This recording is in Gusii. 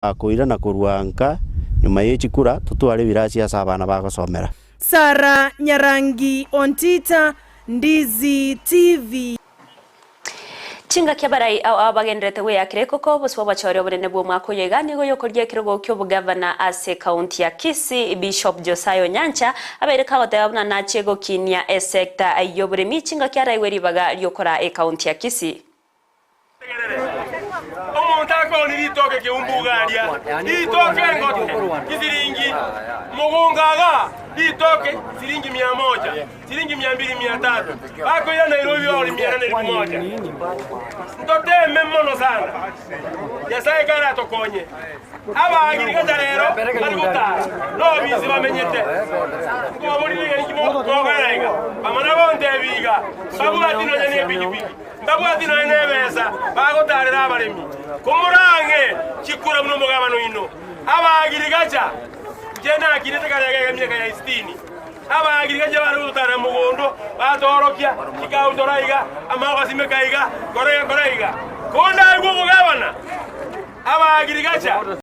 Akoirana korwa nka nyuma ye chikura, totware ebirasi ase abana bagosomera. Sarah Nyarangi Ontita, Ndizi TV. Chingaki abarai ao ao bagendererete gweyakera ekoko obosio bw'obochori obonene bw'omwaka oyo iga nigo yokoria ekerogo ki'obogavana ase ekaunti ya Kisii Bishop Josiah Onyancha abeire kagoteba buna nachie gokinia esecta y'oboremi chingaki araigwe ribaga riokoraa ekaunti ya Kisii. Omonto akooni ritoke keumbu aria, ritoke engote chisiringi mogongo igaa, ritoke siringi mia moja, siringi mia mbili mia tatu, bakoira Nairobi baore mia nane elfu moja. Ntoteme mono sana, Nyasae karatokonye. Abagirigata rero bari gotara nobisi bamenyete, nkobaboria rigena ki mogokora iga? Bamana gontebia iga, Mbabwati nonya nepigipigi. Mbabwati nonya nebesa bagotaarera abaremi, komorang'e chikura buna omogabane oino. Abagirigacha, inche nakinete kare iga emiaka ya sitini, abagirigacha bare gototaarera mogondo, batoorokia chikautora iga, amao gasimeka iga, kora iga, kora iga. Kondaigwe obogabana, abagirigacha.